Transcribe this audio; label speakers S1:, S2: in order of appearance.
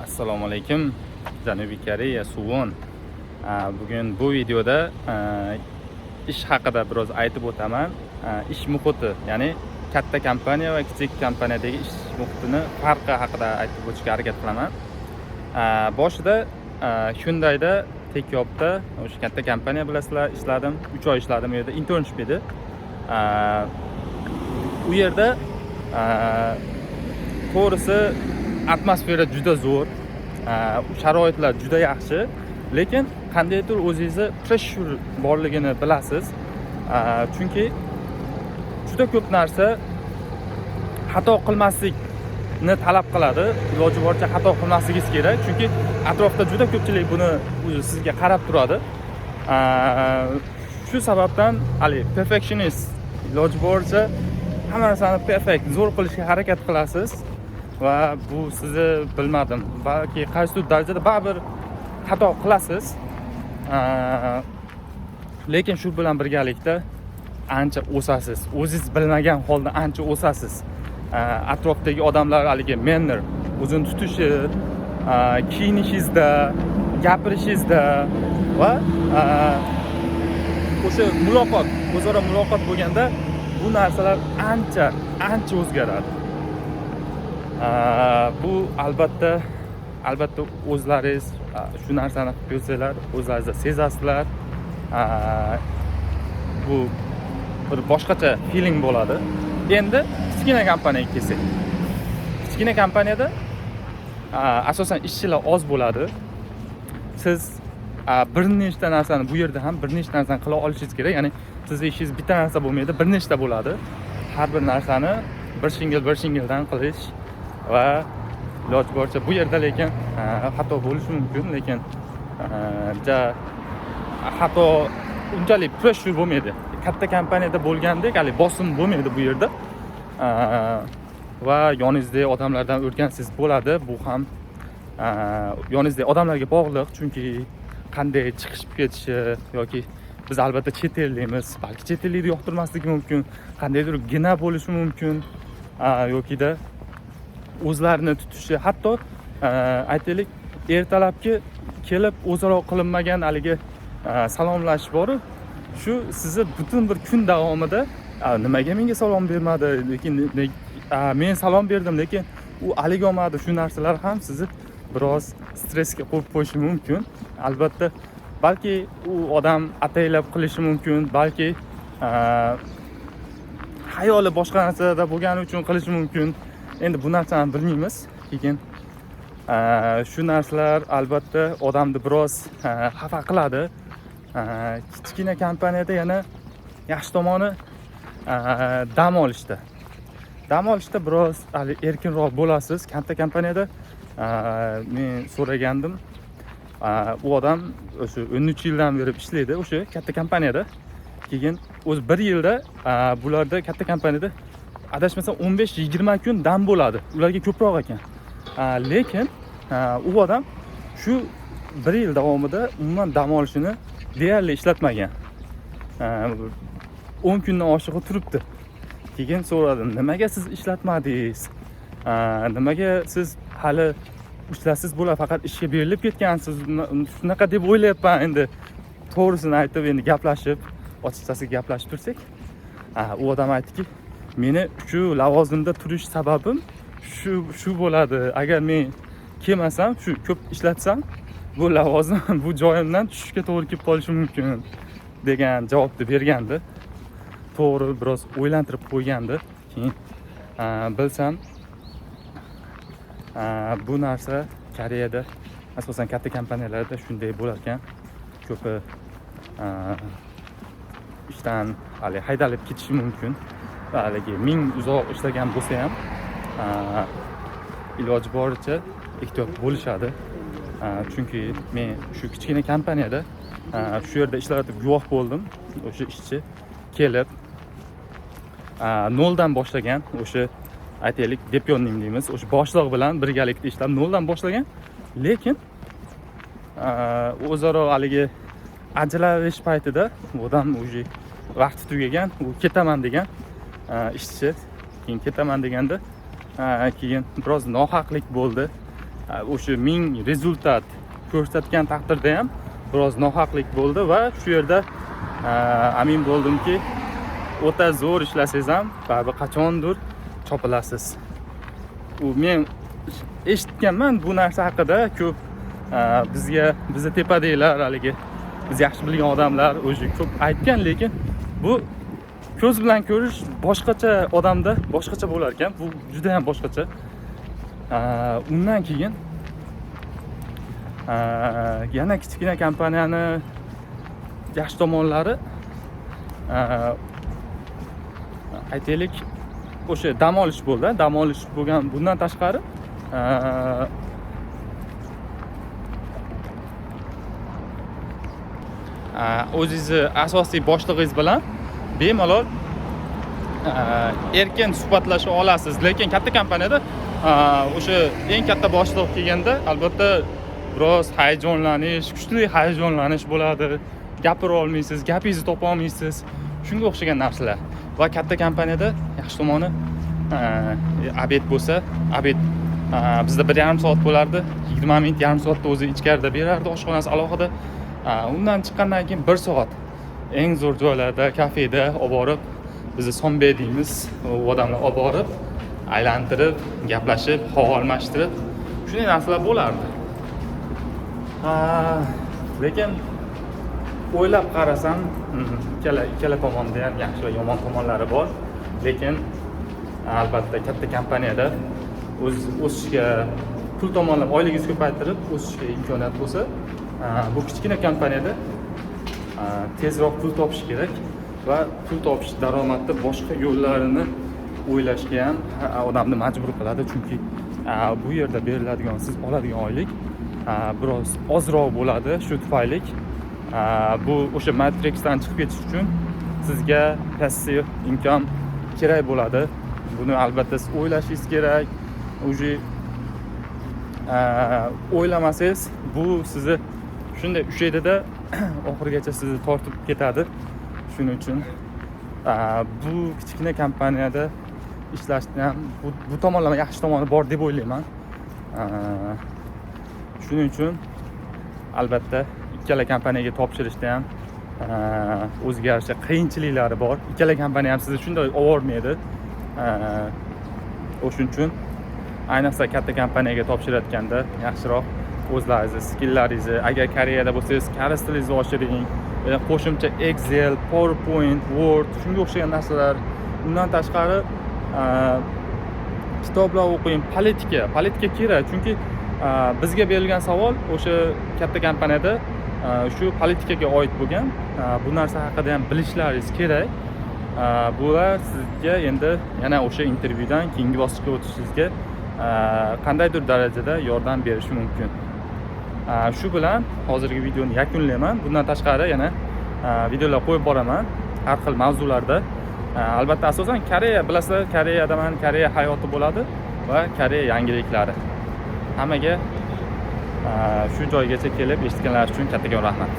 S1: Assalomu alaykum, Janubiy Koreya, Suvon. Bugun bu videoda ish haqida biroz aytib o'taman. Ish muhiti, ya'ni katta kompaniya va kichik kompaniyadagi ish muhitini farqi haqida aytib o'tishga harakat qilaman. Boshida Hyundai'da, Tekyobda, o'sha katta kompaniya, bilasizlar, ishladim. 3 oy ishladim u yerda, internship edi. U yerda to'g'risi atmosfera juda zo'r, sharoitlar juda yaxshi, lekin qandaydir o'zingizni pressure borligini bilasiz, chunki juda ko'p narsa xato qilmaslikni talab qiladi. Iloji boricha xato qilmasligingiz kerak, chunki atrofda juda ko'pchilik buni o'zi sizga qarab turadi. Shu sababdan haligi perfectionist, iloji boricha hamma narsani perfect, zo'r qilishga harakat qilasiz va bu sizni, bilmadim, balki qaysidir darajada baribir xato qilasiz, lekin shu bilan birgalikda ancha o'sasiz, o'zingiz bilmagan holda ancha o'sasiz. Atrofdagi odamlar haligi manner, o'zini tutishi, kiyinishingizda, gapirishingizda va o'sha muloqot, o'zaro muloqot bo'lganda bu narsalar ancha ancha o'zgaradi. Bu albatta o'zlaringiz shu narsani qilib ko'rsanglar, o'zlaringizda sezasizlar. Bu bir boshqacha feeling bo'ladi. Endi kichkina kompaniyaga kelsak, kichkina kompaniyada asosan ishchilar oz bo'ladi. Siz bir nechta narsani, bu yerda ham bir nechta narsani qila olishingiz kerak, ya'ni sizni ishingiz bitta narsa bo'lmaydi, bir nechta bo'ladi. Har bir narsani bir shingil, bir shingildan qilish va iloji boricha bu yerda, lekin xato bo'lishi mumkin, lekin ja xato unchalik pressure bo'lmaydi, katta kompaniyada bo'lgandek haligi bosim bo'lmaydi bu yerda. Va yoningizdagi odamlardan o'rgansangiz bo'ladi. Bu ham yoningizdagi odamlarga bog'liq, chunki qanday chiqishib ketishi yoki biz albatta chet ellikmiz, balki chet ellikni yoqtirmasligi mumkin, qandaydir gina bo'lishi mumkin, yokida o'zlarini tutishi, hatto aytaylik, ertalabki kelib o'zaro qilinmagan haligi salomlashish boru, shu sizni butun bir kun davomida nimaga menga salom bermadi, lekin men salom berdim, lekin u haligi olmadi, shu narsalar ham sizni biroz stressga qo'yib qo'yishi mumkin. Albatta, balki u odam ataylab qilishi mumkin, balki xayoli boshqa narsada bo'lgani uchun qilishi mumkin, endi bu narsani bilmaymiz. Keyin shu narsalar albatta odamni biroz xafa qiladi. Kichkina kompaniyada yana yaxshi tomoni dam olishda, dam olishda biroz hali erkinroq bo'lasiz. Katta kompaniyada men so'ragandim, u odam o'sha 13 yildan beri ishlaydi o'sha katta kompaniyada. Keyin o'zi bir yilda bularda, katta kompaniyada, adashmasam, 15-20 kun dam bo'ladi, ularga ko'proq ekan. Lekin u odam shu bir yil davomida umuman dam olishini deyarli ishlatmagan, 10 kundan oshig'i turibdi. Keyin so'radim: "Nimaga siz ishlatmadingiz? Nimaga siz hali ishlasiz bo'ladi, faqat ishga berilib ketgansiz, shunaqa deb o'ylayapman." Endi to'g'risini aytib, endi gaplashib, ochiqchasiga gaplashib tursak, u odam aytdiki: "Meni shu lavozimda turish sababim shu bo'ladi. Agar men kelmasam, shu ko'p ishlatsam, bu lavozim, bu joyimdan tushishga to'g'ri kelib qolishi mumkin", degan javobni bergandi. To'g'ri, biroz o'ylantirib qo'ygandi. Keyin bilsam, bu narsa Koreyada, asosan katta kompaniyalarda shunday bo'lar ekan. Ko'pi ishdan haligi haydalib ketishi mumkin va haligi ming uzoq ishlagan bo'lsa ham, iloji boricha ehtiyot bo'lishadi. Chunki men shu kichkina kompaniyada, shu yerda ishlayotib guvoh bo'ldim. O'sha ishchi kelib noldan boshlagan, o'sha aytaylik, 대표님 deymiz, o'sha boshliq bilan birgalikda ishlab noldan boshlagan, lekin o'zaro haligi ajralish paytida u odam уже vaqti tugagan, u ketaman degan ishchi. Keyin ketaman deganda, keyin biroz nohaqlik bo'ldi. O'sha 1000 результат ko'rsatgan taqdirda ham biroz nohaqlik bo'ldi va shu yerda amin bo'ldimki, o'ta zo'r ishlasangiz ham baribir qachondir chopilasiz. U men eshitganman bu narsa haqida ko'p, bizga, bizni tepadagilar, haligi biz yaxshi bilgan odamlar o'zi ko'p aytgan, lekin bu ko'z bilan ko'rish boshqacha, odamda boshqacha bo'lar ekan, bu juda ham boshqacha. Undan keyin yana kichkina kompaniyani yaxshi tomonlari, aytaylik, o'sha dam olish bo'ldi. Dam olish bo'lgan. Bundan tashqari, o'zingizni asosiy boshlig'ingiz bilan bemalol erkin suhbatlasha olasiz. Lekin katta kompaniyada o'sha eng katta boshliq kelganda albatta biroz hayajonlanish, kuchli hayajonlanish bo'ladi. Gapira olmaysiz, gapingizni topa olmaysiz. Shunga o'xshagan narsalar. Va katta kompaniyada yaxshi tomoni, обед bo'lsa, обед bizda 1,5 soat bo'lardi. 20 minut, yarim soatda o'zi ichkarida berardi, oshxonasi alohida. Undan chiqqandan keyin 1 soat eng zo'r joylarda, kafeda olib borib, bizni 선배 deymiz, u odamlar olib borib, aylantirib, gaplashib, havo almashtirib, shunday narsalar bo'lardi. Lekin o'ylab qarasam, ikkala tomonda ham yaxshi va yomon tomonlari bor. Lekin albatta katta kompaniyada o'sishga, pul tomonlama oyligingizni ko'paytirib o'sishga imkoniyat bo'lsa, bu kichkina kompaniyada tezroq pul topish kerak va pul topish, daromadni boshqa yo'llarini o'ylashga ham odamni majbur qiladi. Chunki bu yerda beriladigan, siz oladigan oylik biroz ozroq bo'ladi. Shu tufayli bu o'sha matrixdan chiqib ketish uchun sizga passiv income kerak bo'ladi. Buni albatta siz o'ylashingiz kerak. Уже o'ylamasangiz, bu sizni shunday ushlaydida, oxirigacha sizni tortib ketadi. Shuning uchun bu kichkina kompaniyada ishlashni ham bu tomonlama yaxshi tomoni bor deb o'ylayman. Shuning uchun albatta ikkala kompaniyaga topshirishda ham o'ziga yarasha qiyinchiliklari bor. Ikkala kompaniya ham sizni shunday olvormaydi. O'shuning uchun ayniqsa katta kompaniyaga topshirayotganda yaxshiroq o'zlaringizni skilllaringizni, agar Koreyada bo'lsangiz, koreys tilingizni oshiring, qo'shimcha Excel, PowerPoint, Word, shunga o'xshagan narsalar. Undan tashqari, kitoblar o'qing, politika kerak, chunki bizga berilgan savol o'sha katta kompaniyada shu politikaga oid bo'lgan. Bu narsa haqida ham bilishlaringiz kerak. Bular sizga endi yana o'sha intervyudan keyingi bosqichga o'tishingizga qandaydir darajada yordam berishi mumkin. Shu bilan hozirgi videoni yakunlayman. Bundan tashqari yana videolar qo'yib boraman har xil mavzularda. Albatta asosan Koreya, bilasizlar, Koreyadaman, Koreya hayoti bo'ladi va Koreya yangiliklari. Hammaga shu joygacha kelib eshitganlaringiz uchun kattakon rahmat.